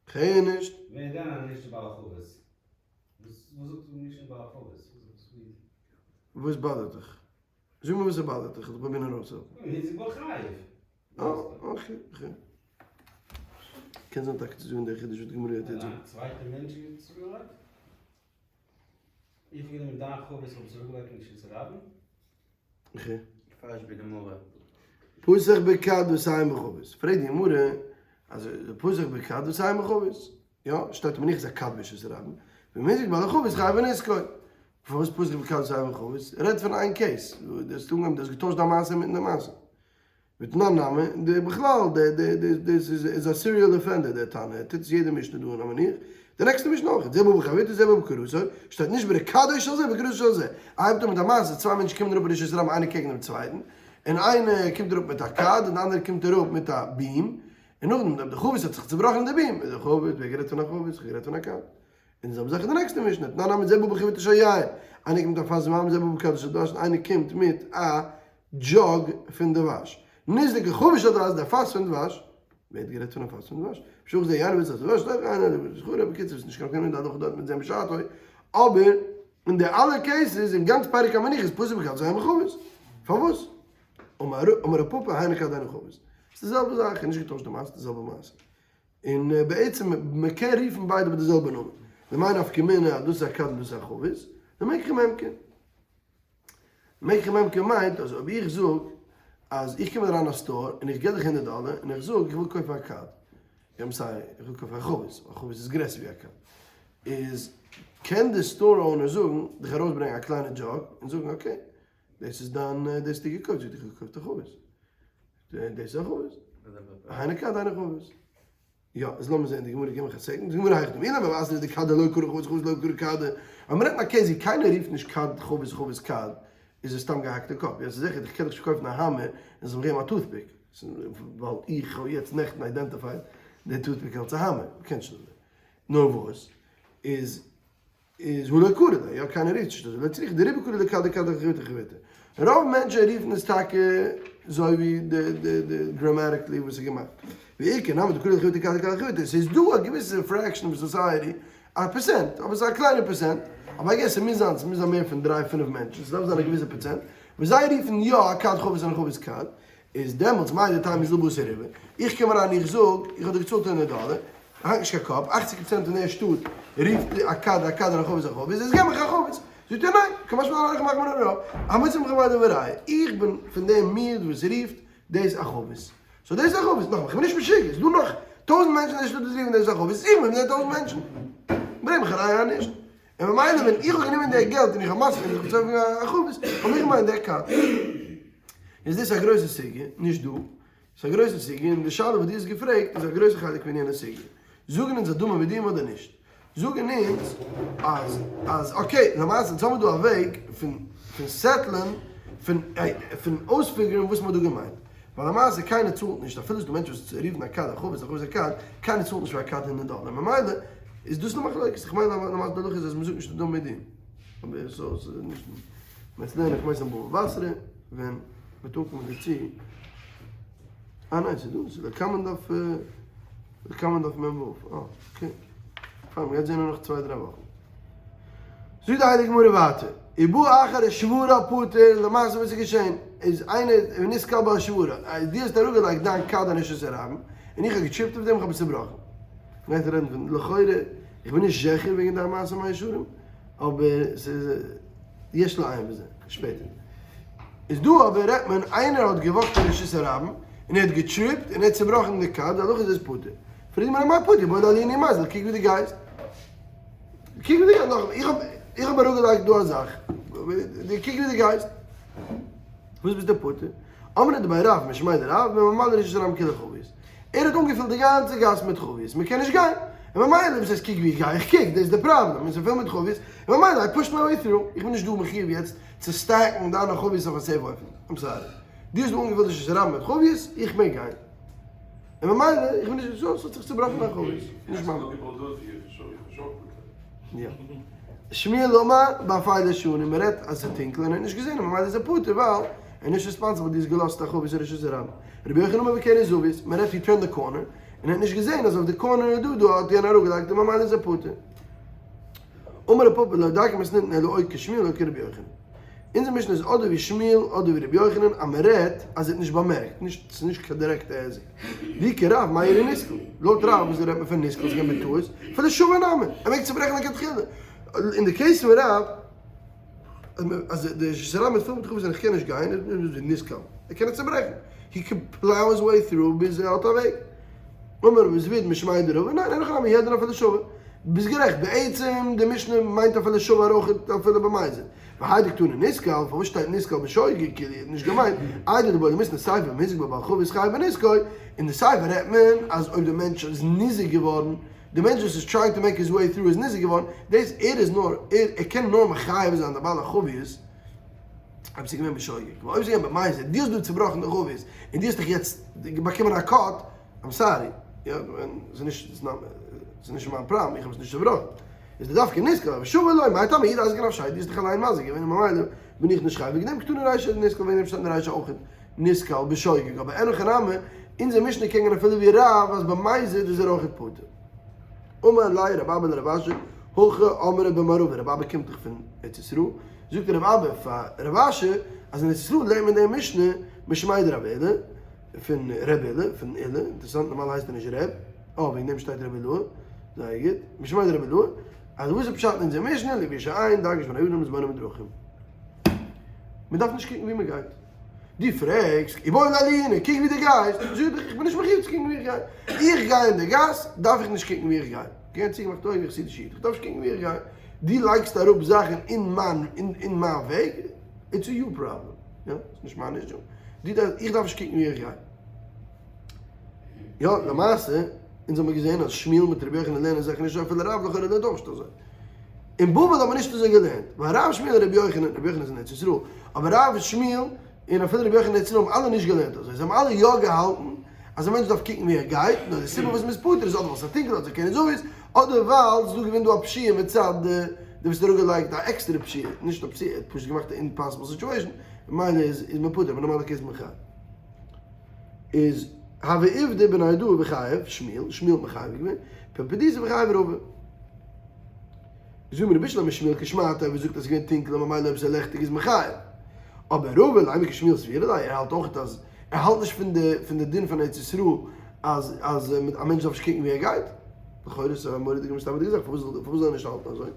כ'הער נישט. ווער דען א נישט בעל חבית? וואס זאגט נישט בעל חבית? וואס באדערט דיך? זאג מיר וואס ס'באדערט דיך, איך וועל פרובירן ארויסהעלפן. הזיק בה חייב. אה, okay, okay. קען זיין טאקע צו זאגן דער חידוש וואס די גמרא האט יעצט געזאגט. א צווייטע מענטש האט צוגעלייגט? איך האב גענומען דיין חבית האב עס אראפגעלייגט אין רשות הרבים. okay. מפרש בגמרא. פתח בכד וסיים בחבית. פרעגט די גמרא, אז פתח בכד וסיים בחבית. יא, שטייט מניח את הכד ברשות הרבים. ואם הזיק בעל החבית חייב בנזקו. פארוואס פתח בכד וסיים בחבית? רעדט פון איין case. דו האסט אנגעהויבן, דו האסט געטוישט דיין מעשה אינמיטן די מעשה. ותנן נמי, די בכלל, די די די דאס איז איז א serial offender דער תנא, ער טוט עס יעדע משנה דא אין המניח, די נעקסטע משנה אויך, זה בא בחביתו זה בא בקורתו, שטייט נישט ברקדו של זה בקורתו של זה, ער הייבט אן מיט א מעשה, צוויי מענטשן קומען אראפ ברשות הרבים איינער קעגן דעם צווייטן, און איינער קומט אראפ מיט א כד און די אנדערע קומט אראפ מיט א beam, און נאכדעם אויב די חבית האט זיך צובראכן אין די beam, איז די חבית, ווער גערעדט פון א חבית, איך האב גערעדט פון א כד. און די זעלבע זאך אין די נעקסטע משנה, תנן נמי זה בא בחביתו של יין, איינער קומט מיט א פאס וויין זה בא בכדו של דבש און איינער קומט מיט א jug פון דבש. נסדקה חבית של דבש, דער פאס פון דבש, ווער האט גערעדט פון א פאס פון דבש? משוך זה יין וצאת דבש, דאך איינער האט זכורה, בקיצור ס'איז נישט קיין נפקא מינה די הלכה דארט מיט זעם בשעתו, אבער אין די אלע cases אין גאנץ פרק המניח איז פתח בכד וסיים בחבית. פארוואס? אמר רב פפא היינו כד היינו חבית. ס'איז די זעלבע זאך, נישט געטוישט די מעשה, די זעלבע מעשה. און בעצם מען קען רופן ביידע מיט די זעלבע נאמען. למאי נפקא מינה אז דאס איז א כד און דאס איז א חבית? למקחי ממכר. מקחי ממכר מיינט אז אויב איך זאג אז איך קום אריין אין א store און איך גיב דיך הונדערט דאלער און איך זאג איך וויל קויפן א כד, I'm sorry, איך וויל קויפן א חבית, א חבית איז גרעסער ווי א כד, איז קען די store owner זאגן, דיך ארויסברענגען א קליינע jug און זאגן okay, דאס איז דיין, דאס האסטו געקויפט, זאגט איך האב געקויפט א חבית. דאס איז א חבית. היינו כד היינו חבית. יא, איז לאמיר זען די גמרא, גיב מיך א second, די גמרא היכי דמי, אילמא בתרא דכדא לא קרי חבית חבית לא קרי כדא, אז מ'רעדט אין א case ווי קיינער רופט נישט כד חבית חבית כד, איז עס סתם געהאקטע קאפ, יא ס'איז זיכער איך קען דאך נישט קויפן א האמער און זיך געבן א toothpick, ווייל איך האב יעצט נעכטן identified די toothpick אלס א האמער, מ'קען נישט אזוי. נאר וואס איז איז הא לא קרי ליה, יא קיינער רופט נישט אזוי, לא צריכא דרובא קרי ליה כדא כדא חביתא חביתא. רוב מענטשען רופן עס טאקע אזוי ווי די די די grammatically וואס איז געמאכט. ואיכא נמי דקרי ליה חביתא כדא כדא חביתא, ס'איז דא א געוויסע fraction of society, א פערסענט, אבער ס'איז א קליינע פערסענט, אבער I guess ס'מוז זיין, ס'מוז זיין מער פון דריי פינף מענטשן, ס'דארף זיין א געוויסע פערצענט, וואס זיי רופן יא א כד חבית און א חבית כד, איז דעמאלטס מהו דתימא זיל בתר רובא, איך קום אריין איך זאג, איך האב דיר געצאלט הונדערט דאלער, האק נישט קיין קאפ, אכציג פראצענט פון דער שטאט רופט א כד א כד און א חבית א חבית, איז געב מיך א חבית. זאגט ער ניין, קא משמע לן איך מאך מיר א רוב, המוציא ממך מידע וראיה, איך בין פון דעם מיעוט וואס רופט דאס א חבית. so דאס איז א חבית, נאכאמאל איך בין נישט משוגע, ס'איז דא נאך טויזנט מענטשן אין דער שטאט וואס רופן דאס א חבית, איך בין פון די טויזנט מענטשן. ברענג מיך א ראיה אז נישט. און ממילא ווען איך האב גענומען די געלט און איך האב מסכים זיך געצויגן א חבית, האב איך געמיינט דער כד. איז דאס א גרויסע סוגיא, נישט דא. ס'איז א גרויסע סוגיא, און די שאלה וואס דו האסט געפרעגט איז א גרויסע חלק פון יענע סוגיא. זאגן אונז אז דמים בדמים אדער נישט? זאגן אונז אז אז okay, למעשה אונז האבן דא א וועג פון פון settle ן, פון פון אויספיגערן וואס מ'האט דא געמיינט. ווייל למעשה קיינער צאלט נישט, אפילו ס'דא מענטשן וואס רופן א כד א חבית א חבית א כד, קיינער צאלט נישט פאר א כד הונדערט דאלער, ממילא איז דאס נאר מחלוקת, איך מיין למעשה די הלכה איז אז מ'זאגט נישט דמים בדמים. אבער ס'איז נישט, מ'וועט לערנען איך מיין ס'איז אין בבא בתרא, ווען. מ'וועט אנקומען דערצו. אה ניין ס'איז דא, ס'איז לקמן דף לקמן דף מ ו, אה okay. פיין מ'גייט זעהן אין נאך צוויי דריי וואכן. זאגט די הייליגע גמרא ווייטער. ובא אחר ושברה פטור, למעשה וואס איז געשען איז איינער ונתקל בה ושברה, אז דו האסט אראפגעלייגט דיין כד אין רשות הרבים, און איך האב געטריפט אויף דעם איך האב עס צובראכן. מ'גייט רעדן פון לכאורה, איך בין נישט זיכער וועגן דיין מעשה מאה שערים, אבער ס'איז יש לעיין בזה שפעטער. איז דא אבער רעדט מען איינער האט געוואקט אין רשות הרבים און ער האט געטריפט און ער האט צובראכן די כד, די הלכה איז ער איז פטור. פרעגט מען אמאי פטור, איבעי לעיוני ומזיל, קוק ווי דו גייסט. קוק ווי דו גייסט, נאכאמאל, איך האב איך האב אראפגעלייגט דא א זאך, דו קוק ווי דו גייסט, וואס ביסטו פטור? אמרי דבי רב משמיה דרב, ממלא רשות הרבים כולה חביות, ער האט אנגעפילט די גאנצע גאס מיט חביות, מען קען נישט גיין, און ממילא וואס הייסט קוק ווי איך גיי, איך קוק, דאס איז די פראבלעם, עס איז פול מיט חביות, און ממילא I push my way through, איך בין נישט דא מחיוב יעצט צו stack ן דיינע חביות אויף א safe אופן, I'm sorry, דו האסט דא אנגעפילט רשות הרבים מיט חביות, איך מעג גיין. און ממילא, איך בין נישט, סאו ס'האט זיך צובראכן מיין חבית, נישט מיין. יא. שמואל אמר באפילה שנו, מען רעדט אז ס'איז טונקל און ער האט נישט געזען און ממילא איז ער פטור ווייל ער איז נישט responsible דו האסט געלאזט א חבית אין רשות הרבים. רבי יוחנן אמר בקרן זווית, מען רעדט he turned the corner און ער האט נישט געזען אז אויף די corner איז דא דא האט יענער אראפגעלייגט און ממילא איז ער פטור. אמר רב פפא לא דקא מתניתין אלא או כשמואל או כרבי יוחנן. אונזער משנה איז אדער ווי שמואל אדער ווי רבי יוחנן אז מען רעדט אז ער האט נישט באמערקט, נישט ס'איז נישט קיין דירעקטע היזק. ואי כרב מאי איריא נתקל? לויט רב וואס רעדט מען פון נתקל איז געווען בטעות, אפילו שבר נמי, ער מעג צוברעכן לכתחילה. אין די case פון רב אז די רשות הרבים איז פול מיט חביות און איך קען נישט גיין איז ווי נתקל, ער קען עס צוברעכן, he can plow his way through ביז ער האט א וועג. אמר רבי זביד משמיה דרבא, ניין אין הכי נמי הוא הדין אפילו שבר. ביסט גערעכט, בעצם די משנה מיינט אפילו שבר אויך אפילו במזיד. והאי דקתני נתקל, פארוואס שטייט נתקל בשוגג כאילו ער האט נישט געמיינט, איידי דבעי למיתני סיפא אם הזיק בה בעל חבית חייב בנזקו, אין די סיפא רעדט מען אז אויב די מענטש איז ניזוק געווארן, די מענטש וואס איז trying to make his way through איז ניזוק געווארן, דאס ער איז נאר, ער קען נאר מחייב זיין די בעל החבית אויב ס'איז געווען בשוגג, ווייל אויב ס'איז געווען במזיד, דו האסט דא צובראכן די חבית און דו האסט דיך יעצט באקומען א cut, I'm sorry, יא, ס'איז נישט, ס'איז נישט מיין פראבלעם, איך האב עס נישט צובראכן. איז די דווקא נתקל, אבער שבר לא, מאי טעמא הוא דאזיק אנפשיה, דו האסט דיך אליין מזיק געווען און ממילא בין איך נישט חייב, וועגן דעם קתני רישא נתקל, וועגן דעם שטייט אין רישא אויך נתקל בשוגג, אבער אין הכי נמי, אונזער משנה קען גיין אפילו ווי רב אז במזיד איז ער אויך פטור. אמר ליה רב אבא לרב אשי, הכי אמרי במערבא, רב אבא קומט דאך פון ארץ ישראל, זאגט רב אבא פאר רב אשי אז אין ארץ ישראל לערנט מען די משנה משמיה דרב עולא, פון ר' עולא, פון עולא, אינטערעסאנט נארמאל הייסט ער נישט ר', אה וועגן דעם שטייט ר' אילעא, זייער גוט, משמיה דר' אילעא, אז וואס איז פשט אין אונזער משנה, לפי שאין דגש בני אדם להתבונן בדרכים. מען דארף נישט קוקן ווי מען גייט. דו פרעגסט, איבעי לעיוני, קוק ווי דו גייסט, זאג איך דיך, איך בין נישט מחויב צו קוקן ווי איך גיי. איך גיי אין די גאס, דארף איך נישט קוקן ווי איך גיי. גיי צוגעמאכט אויגן, איך חסידישע איד, איך דארף נישט קוקן ווי איך גיי. דו לייגסט אראפ זאכן אין מיין אין מיין וועג, it's your problem. יא, ס'איז נישט מיין issue. דו דארפסט, איך דארף נישט קוקן ווי איך גיי. יא, למעשה, אונז האמיר געזען אז שמואל מיט רבי יוחנן לערנען זיך נישט אפילו רב לכאורה לערנט אויך נישט אזוי. אין בבל האט מען נישט אזוי געלערנט, ווייל רב שמואל און רבי יוחנן, רבי יוחנן איז אין ארץ ישראל, אבער רב שמואל און אפילו רבי יוחנן אין ארץ ישראל האבן אלע נישט געלערנט אזוי, זיי האבן אלע יא געהאלטן אז א מענטש דארף קוקן ווי ער גייט, נאר די סיבה וואס מ'איז פטור איז אדער ווייל ס'איז טונקל אדער קרן זווית, אדער ווייל ס'איז דא געווען דא א פשיעה מצד די די וואס האט אראפגעלייגט א עקסטערע פשיעה, נישט א פשיעה, ער האט פשוט געמאכט א impossible situation, ממילא איז איז מען פטור, אבער נארמאלע case איז מען חייב. איז הוה עובדא בנהרדעא וחייב שמואל, שמואל האט מחייב געווען, פומבדיתא וחייב רבא. זאג מיר בשלמא שמואל כשמעתיה וואס זאגט אז ס'איז געווען טונקל און ממילא אויב ס'איז לעכטיג איז מחייב. אבער רבא לימא כשמואל סבירא ליה, ער האלט אויך אז ער האלט נישט פון די פון די דין פון ארץ ישראל אז אז א מענטש דארף נישט קוקן ווי ער גייט. לכאורה איז עס א מורא'דיגע מסתבר'דיגע זאך, פארוואס זאל פארוואס זאל ער נישט האלטן אזוי?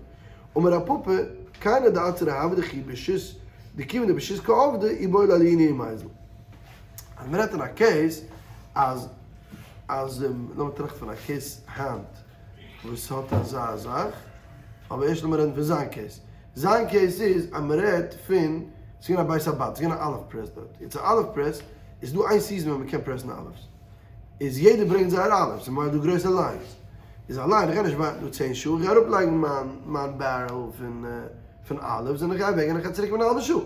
אמר רב פפא, כהנא דאצרא הוה דכי ברשות דכיוון דברשות קא עבדי איבעי לעיוני ומיזל. אז מ'רעדט אין א case אז אז לאמיר טראכטן פון א case היינט וואס האט אזא זאך, אבער ערשט לאמיר רעדן פון זיין case. זיין case איז אז מ'רעדט פון ס'איז געווען א בית הבד, ס'איז געווען א olive press דארט. יעצט א olive press איז דא איין season ווען מ'קען פרעסן olives. איז יעדער ברענגט זייער olives, און מ'האט דא גרויסע lines. איז א ליין, איך גיי נישט ווארטן דא 10 שעה, איך גיי אראפלייגן מיין מיין barrel פון פון olives און איך גיי אוועק און איך גיי צוריק קומען א האלבע שעה.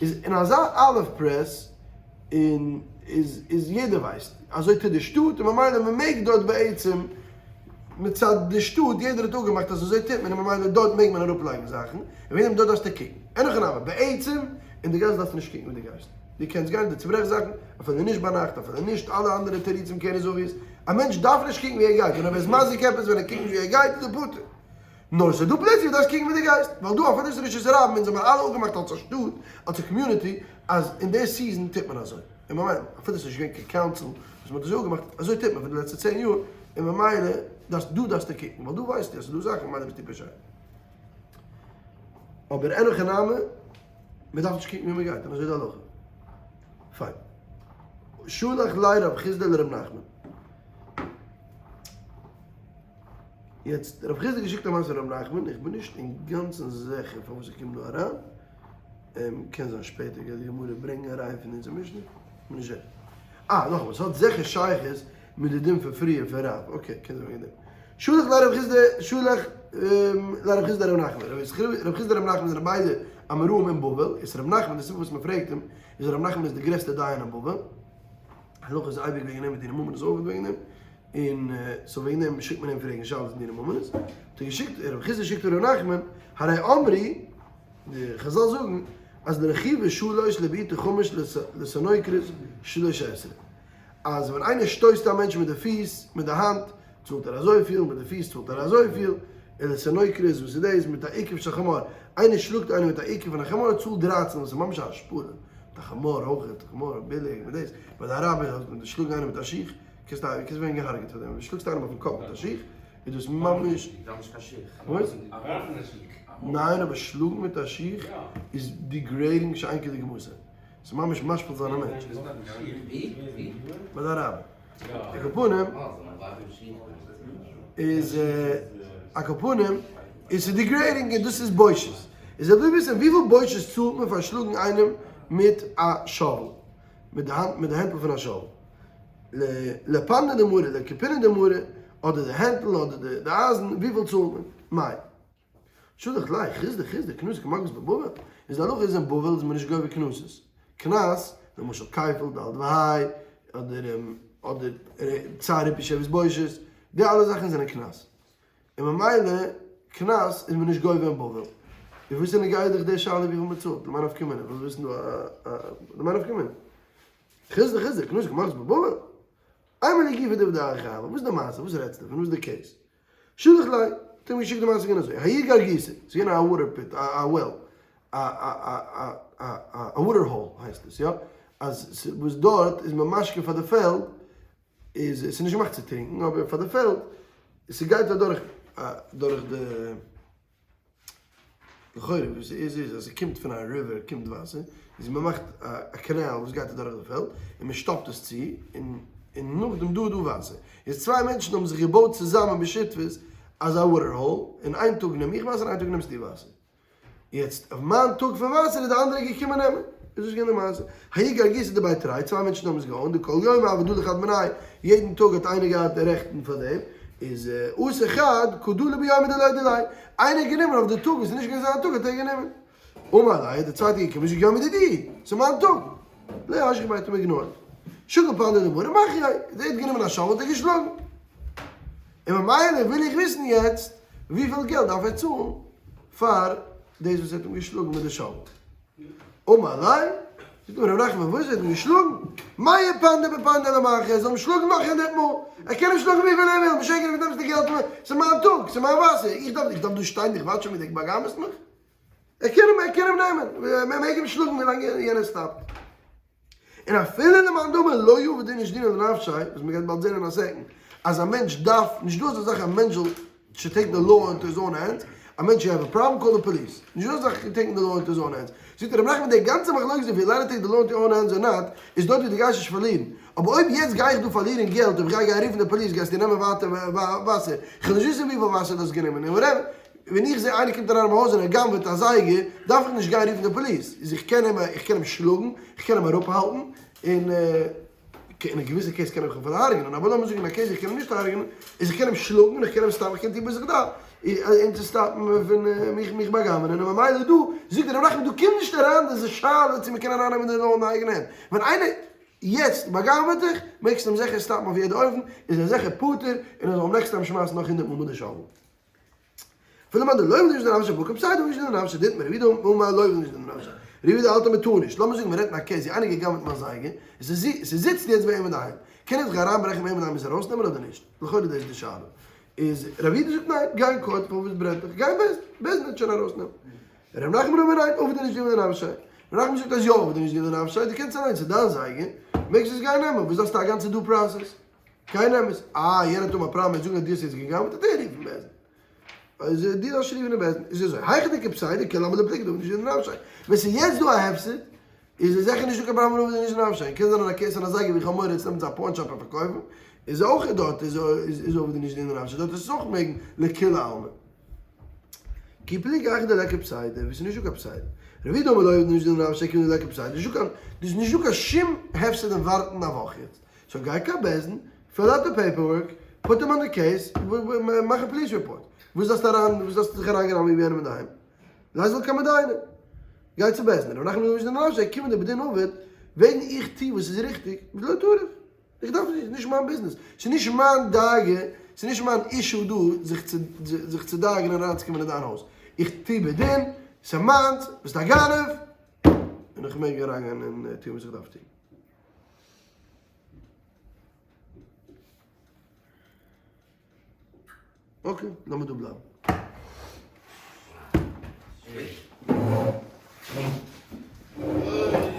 איז אין אזא olive press און איז איז יעדער ווייסט אזוי טוט די שטאט און ממילא מ'מעג דארט בעצם מצד די שטאט יעדער האט אפגעמאכט אז אזוי טוט מען און ממילא דארט מעג מען אראפלייגן זאכן און וועגן דעם דארט דארפסטו קוקן. אין הכי נמי, בעצם אין די גאס דארפסטו נישט קוקן ווי דו גייסט. דו קענסט גיין, דו צוברעכסט זאכן, אפילו נישט ביינאכט, אפילו נישט אלע אנדערע תירוצים קען איז obvious, א מענטש דארף נישט קוקן ווי ער גייט, און אויב ער איז מזיק עפעס ווען ער קוקט נישט ווי ער גייט איז ער פטור. נאר ס'איז דא פלעצער ווי דארפסט קוקן ווי דו גייסט, ווייל דא אפילו ס'איז רשות הרבים אונז האבן אלע אפגעמאכט אלס א שטאט, אלס א community, אז אין די season טוט מען אזוי, און ממילא אפילו ס'איז נישט געווען קיין council וואס מ'האט אזוי אפגעמאכט, אזוי טוט מען פאר די לעצטע 10 יאר, און ממילא דארפסט דא דארפסטו קוקן, ווייל דא ווייסטו אז ס'איז דא זאכן ממילא ביסטו פושע. אבער אין הכי נמי, מ'דארף נישט קוקן ווי מ'גייט, און אזוי איז די הלכה. פיין. שלח ליה רב חסדא לרב נחמן. יעצט, רב חסדא האט געשיקט א מעשה רב נחמן, איך בין נישט אינגאנצן זיכער פארוואס איך קום דא אריין, קען זיין שפעטער גייט די גמרא ברענגען א ראיה פון אונזער משנה, כ'בין נישט זיכער. אה, נאכאמאל, ס'האט זיכער שייכות מיט די דין פון פריער פון רב, okay, קען זיין וועגן דעם. שלח ליה רב חסדא, שלח ליה רב חסדא רב נחמן, רב חסדא רב נחמן זענען ביידע אמוראים אין בבל, איז רב נחמן די סיבה וואס מ'פרעגט אים, איז רב נחמן איז די גרעסטע דיין אין בבל, הלכה איז אייביג וועגן אים מיט דיני ממונות אויך וועגן דעם, און so וועגן דעם שיקט מען אים פרעגן שאלות אין דיני ממונות, האט ער געשיקט, רב חסדא שיקט ר' נחמן, הרי אמרי, די חזל זאגן, אז לרכיבה שלש לבעיטה חמש לסנוקרת שלש עשרה, אז ווען איינער שטויסט א מענטש מיט די פיס, מיט די האנט, צאלט ער אזויפיל, מיט די פיס צאלט ער אזויפיל, און לסנוקרת וואס איז דאס, מיט א אוכף של חמור, איינער שלאגט איינעם מיט א אוכף פון א חמור, צאלט 13, וואס איז ממש א השפלה, מיט א חמור אויך, חמור ביליג, מיט דאס, ביי די אראבער האט מען שלאגן איינעם מיט א שיך, קענסט ווערן געהארגעט פאר דעם, ווען דו שלאגסט איינעם אויפן קאפ מיט א שיך, איז דאס ממש. זיי האבן נישט קיין שיך. וואס? א ווארפן א שיך. ניין אבער שלאגן מיט א שיך איז degrading שאין כדוגמתו. ס'איז ממש משפיל זיין א מענטש. ווי? ווי? ביי די אראבער. על כל פנים איז על כל פנים איז ס'איז degrading און דאס איז בושות. איז ער וויל וויסן וויפיל בושות צאלט מען פאר שלאגן איינעם מיט א shovel. מיט די האנט מיט די הענטל פון א shovel. לפנדא דמרא, לכפינא דמרא, אדער די הענטל אדער די אייזן, וויפיל צאלט מען? מאי. שלח ליה, חסדא חסדא, קנסא כמגבית בבבל, איז די הלכה איז אין בבל איז מען נישט גובה קנסות. קנס, למשל כפל, ד' וה', אדער אדער צער ריפוי שבת בושת, די אלע זאכן זענען קנס. און ממילא קנס איז מען נישט גובה אין בבל. איז וואס איז נוגע דיך די שאלה וויפיל מען צאלט? למאי נפקא מינה? ווילסט וויסן דא א למאי נפקא מינה? חסדא חסדא, קנסא כמגבית בבבל. אימא לגופיה דבדרך אהבה, וואס איז די מעשה? וואס רעדסטו פון? וואס איז די case? שלח ליה, האט אים געשיקט די מעשה געווען אזוי, ההוא גרגותא, ס'איז געווען א water pit, א well, א א א א water hole הייסט עס, יא? אז וואס דארט איז מען משקה פאר די פעלד, איז עס איז נישט געמאכט צו טרינקן, אבער פאר די פעלד, ס'גייט אדורך דורך די. לכאורה וואס איז איז אז ס'קומט פון א river קומט וואסער, איז מ'מאכט א קאנאל וואס גייט אדורך די פעלד, און מ'שטאפט עס צו, און און נאכדעם דא איז דא וואסער. איז צוויי מענטשן האבן זיך געבויט צוזאמען בשותפות אזא water hole, און איין טאג נעם איך וואסער און איין טאג נעמסטו וואסער. יעצט אויף מיין טאג פון וואסער איז די אנדערע געקומען נעמען. איז דאס געווען די מעשה. ההוא גרגותא דבי תרי, צוויי מענטשן האבן עס גע own ט, דכל יומא הוה דלי חד מינייהו, יעדן טאג האט איינער געהאט די רעכטן פאר דעם, איז אתא חד קא דלי ביומא דלא דיליה, איינער האט גענומען אויף די טאג וואס איז נישט געווען זיין טאג האט ער גענומען. אמר ליה, דער צווייטער געקומען זאגט יומא דידי, ס'איז מיין טאג. לא אשגח ביה האט אים ignore ט. שקל פנדא דמרא מחייה, ער האט גענומען א shovel האט ער געשלאגן. און ממילא וויל איך וויסן יעצט וויפיל געלט דארף ער צאלן פאר דאס וואס ער האט אים געשלאגן מיט די shovel. אמר ליה, זאגט אים ר' נחמן וואס ער האט אים געשלאגן? מאה פנדי בפנדא למחיה, ער זאל אים שלאגן נאך הונדרעט מאל, ער קען אים שלאגן וויפיל ער וויל, משוגע ווי נעמסטו געלט פון מיר, ס'איז מיין טאג, ס'איז מיין וואסער, איך דארף איך דארף דא שטיין דיך watch ן ווי דו בא'גנב'סט מיך? ער קען אים ער קען אים נעמען, מען מעג אים שלאגן ווילאנג יענער stop ט. און אפילו למאן דאמר לא עביד איניש דינא לנפשיה, וואס מ'גייט באלד זען אין א second, אז א מענטש דארף, נישט דא אזא זאך א מענטש זאל should take the law into his own hands, א מענטש you have a problem call the police, נישט דא אזא זאך taking the law into his own hands, זאגט רבי נחמן די גאנצע מחלוקת if you let take the law into your own hands or not, איז דארט ווי דו גייסט נישט פארלירן, אבער אויב יעצט גיי איך דא פארלירן געלט אויב איך גיי גיין רופן די פאליס גייסטו נעמען ווייטער וואסער, איך וויל נישט וויסן וויפיל וואסער דו האסט גענומען און whatever. ווען איך זע איינער קומט אריין אין מיין הויז און ער גנב'עט א זייגער, דארף איך נישט גיין רופן די פאליס, איז איך קען אים, איך קען אים שלאגן, איך קען אים אראפהאלטן, און אין א געוויסע case קען איך אים אפילו הרג'נען, אבער לאמיר זאגן אין א case איך קען אים נישט הרג'נען, איז איך קען אים שלאגן און איך קען אים stop ן, איך קען טון וואס איך דארף, אים צו stop ן פון מיך מיך בא'גנב'ענען, און ממילא דא, זאגט ר' נחמן דא קומט נישט אריין די שאלה צו מען קען ארייננעמען די law אין די אייגענע הענט, ווען איינער יעצט בא'גנב'עט דיך, מעגסטו אים זיכער stop ן אויף יעדע אופן, איז ער זיכער פטור, און ער זאל אים next time שמייסן נאך הונדרעט מאל מיט די shovel. אפילו מאן דלא עביד איניש דנפשיה מקום סיי דא איניש דנפשיה דאיתמר רבי יהודה אמר לא עביד איניש דנפשיה רבי יהודה האלט אז מען טאר נישט לאמיר זאגן מען רעדט אין א case ווי איינער געגנבעט מיין זייגער און ס'זיצט יעצט ביי אים אינדערהיים קען ער זיך אריינברעכן ביי אים אינדערהיים עס ארויסנעמען אדער נישט לכאורה דאס איז די שאלה. איז רב יהודה זאגט ניין, גיי אין court, פארוואס ברענט דיך, גיי אין בית דין, בית דין וועט שוין ארויסנעמען. רב נחמן אמר ניין, עביד איניש דינא לנפשיה. רב נחמן זאגט אז יא עביד איניש דינא לנפשיה, דו קענסט אליינס, ס'איז דיין זייגער, מעגסט עס גיין נעמען, וואס דארפסטו א גאנצע due process? גיי נעם עס. אה, יענער האט אן א פראבלעם, ער וועט זאגן אז דו האסט יעצט גע'גנב'ט, וועט ער רופן בית דין. אז דו דארפסט שוין רופן אין בית דין, איז אזוי, היכא דאיכא פסידא, כולי עלמא לא פליגי דעביד איניש דינא לנפשיה. ווען ס'איז יעצט דא א הפסד, איז עס זיכער נישטא קיין פראבלעם עביד איניש דינא לנפשיה. קען זיין אין א case פון א זייגער ווי איך האב מורא יעצט נעמען צו א pawn shop און פארקויפן, איז אויך דארט איז איז עביד איניש דינא לנפשיה, דארט איז עס אויך מעגן לכולי עלמא. כי פליגי היכא דליכא פסידא, ווי ס'איז נישטא קיין פסידא. רב יהודה אמר לא עביד איניש דינא לנפשיה כיון דליכא פסידא, נישטא קיין, דאס איז נישטא קיין שום הפסד אין ווארטן א וואך יעצט. so גיי קיין בית דין, fill out די paperwork, put them on the case, מאך א police report. וואס דארפסטו אריין, וואס דארפסטו זיך אריינגראבן ווי יענעם אינדערהיים? זיי זאלן קומען דיינען. גיי צו בית דין. רב נחמן אמר לא עביד איניש דינא לנפשיה כיון דבדין עביד, וועגן איך טו וואס איז ריכטיג, לא טריח. איך דארף נישט, נישט מיין ביזנעס. ס'איז נישט מיין דאגה, ס'איז נישט מיין issue דא זיך צו זיך צו דאגה'ן אריינצוקומען אין דיין הויז. איך טו בדין, ס'איז מיינס, ביסט א גנב, און איך מעג אריינגיין און טון וואס איך דארף טון. okay, לאמיר דא בלייבן.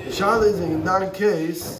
די שאלה איז וועגן דיין case.